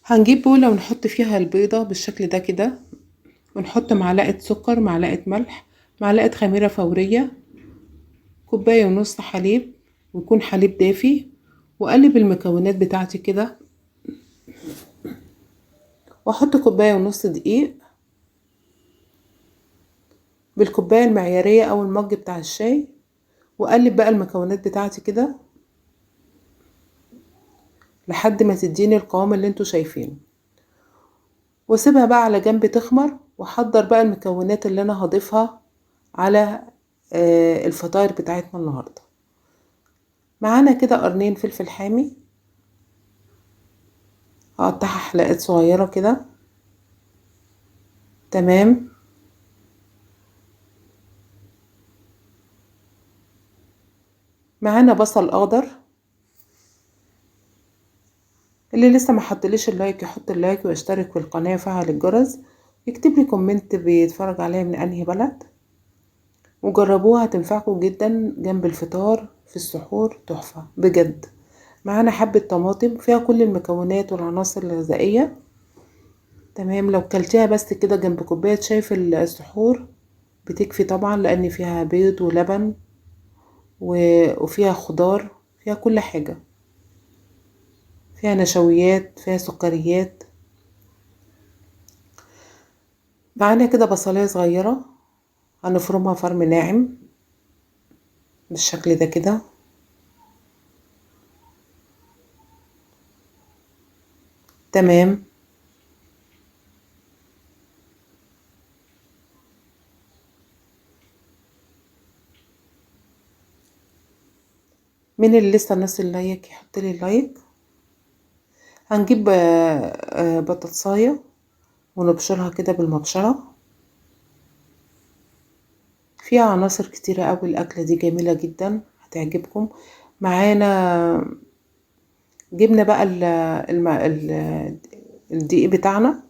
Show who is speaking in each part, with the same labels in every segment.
Speaker 1: هنجيب بولة ونحط فيها البيضة بالشكل ده كده، ونحط معلقة سكر، معلقة ملح، معلقة خميرة فورية، كوباية ونص حليب، ويكون حليب دافي، واقلب المكونات بتاعتي كده، واحط كوباية ونص دقيق بالكوباية المعيارية او المج بتاع الشاي، واقلب بقى المكونات بتاعتي كده لحد ما تديني القوام اللي انتوا شايفينه، واسيبها بقى على جنب تخمر. واحضر بقى المكونات اللي انا هضيفها على الفطاير بتاعتنا النهارده. معانا كده قرنين فلفل حامي، هقطعها حلقات صغيرة كده. تمام. معانا بصل اخضر، اللي لسه ما حطليش ال like يحط ال like ويشترك في القناة ويفعل الجرس، يكتب لي comment بيتفرج عليا من انهي بلد. وجربوها هتنفعكم جدا جنب الفطار في السحور، تحفة بجد. معانا حبة طماطم فيها كل المكونات والعناصر الغذائية. تمام. لو كلتيها بس كده جنب كوباية شاي في السحور بتكفي طبعا، لان فيها بيض ولبن وفيها خضار، فيها كل حاجة، فيها نشويات، فيها سكريات. معانا كده بصلاية صغيرة هنفرمها فرم ناعم بالشكل ده كده. تمام. من اللي لسه ناس ال like يحط لي ال like. هنجيب بطاطسايه ونبشرها كده بالمبشره، فيها عناصر كتيرة قوي، الاكلة دي جميلة جدا هتعجبكم. معانا جبنا بقى الدقيق بتاعنا،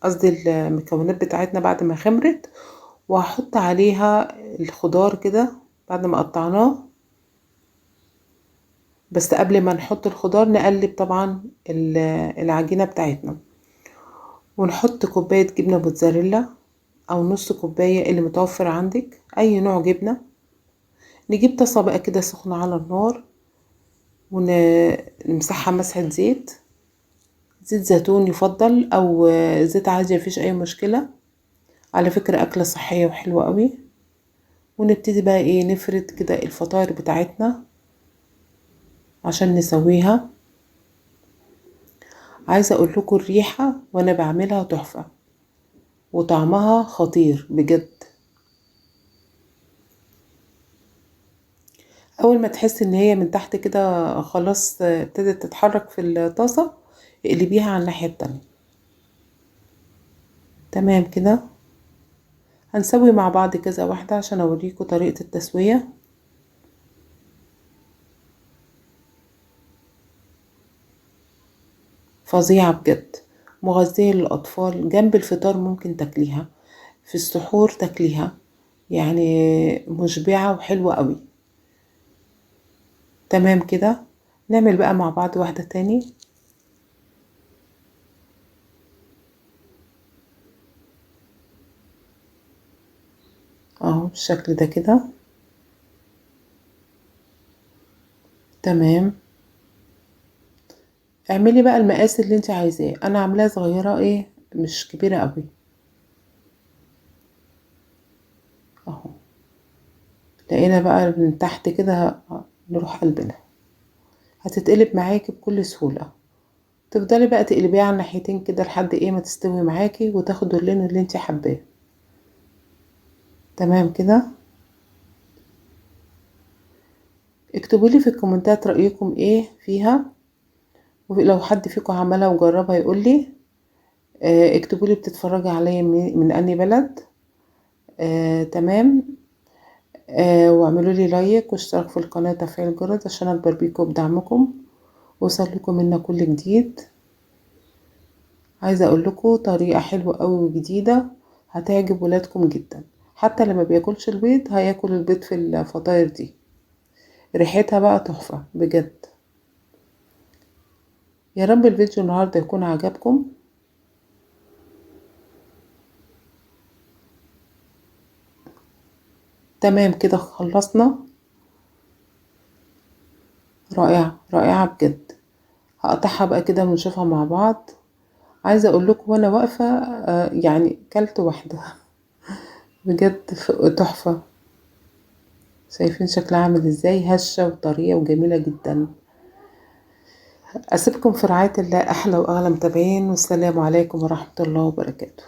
Speaker 1: قصدي المكونات بتاعتنا بعد ما خمرت، وهحط عليها الخضار كده بعد ما قطعناه. بس قبل ما نحط الخضار نقلب طبعا العجينة بتاعتنا، ونحط كوباية جبنة موتزاريلا او نص كوباية اللي متوفر عندك، اي نوع جبنة. نجيب طاسة بقى كده سخنة على النار ونمسحها مسحة زيت، زيت زيتون يفضل او زيت عادي مفيش اي مشكلة. على فكرة اكلة صحية وحلوة قوي. ونبتدي بقى نفرد كده الفطاير بتاعتنا عشان نسويها. عايزة اقول لكم الريحة وانا بعملها تحفة وطعمها خطير بجد. اول ما تحس ان هي من تحت كده خلاص ابتدت تتحرك في الطاسة، اقلبيها على الناحية التانية. تمام كده. هنسوي مع بعض كذا واحدة عشان اوريكم طريقة التسوية. فظيعة بجد، مغذية للأطفال، جنب الفطار ممكن تاكليها، في السحور تاكليها، يعني مشبعة وحلوة قوي. تمام كده. نعمل بقى مع بعض واحدة تاني. اهو بالشكل ده كده. تمام. اعملي بقى المقاس اللي انت عايزاه، انا عاملاه صغيرة مش كبيرة قوي اهو. لقينا بقى من تحت كده نروح قلبنا، هتتقلب معاكي بكل سهولة. تفضلي بقى تقلبيها على الناحيتين كده لحد ما تستوي معاكي وتاخد اللون اللي انت حباه. تمام كده. اكتبوا لي في الكومنتات رأيكم ايه فيها، ولو حد فيكم عملها وجربها يقول لي. اكتبوا لي بتتفرجي عليا من انهي بلد. تمام. واعملوا لي like واشتراك في القناة وتفعيل الجرس عشان اكبر بيكم بدعمكم واوصل لكم منا كل جديد. عايزه اقول لكم طريقه حلوة قوي وجديدة هتعجب ولادكم جدا، حتى لما بياكلش البيض هياكل البيض في الفطاير دي، ريحتها بقى تحفة بجد. يا رب الفيديو النهاردة يكون عجبكم. تمام كده خلصنا. رائعة رائعة بجد. هقطعها بقى كده ونشوفها مع بعض. عايزة اقول لكم وانا واقفة يعني كلت واحدة بجد تحفة. شايفين شكلها عامل ازاي؟ هشة وطرية وجميلة جدا. اسيبكم في رعاية الله، احلى واغلى متابعين، والسلام عليكم ورحمة الله وبركاته.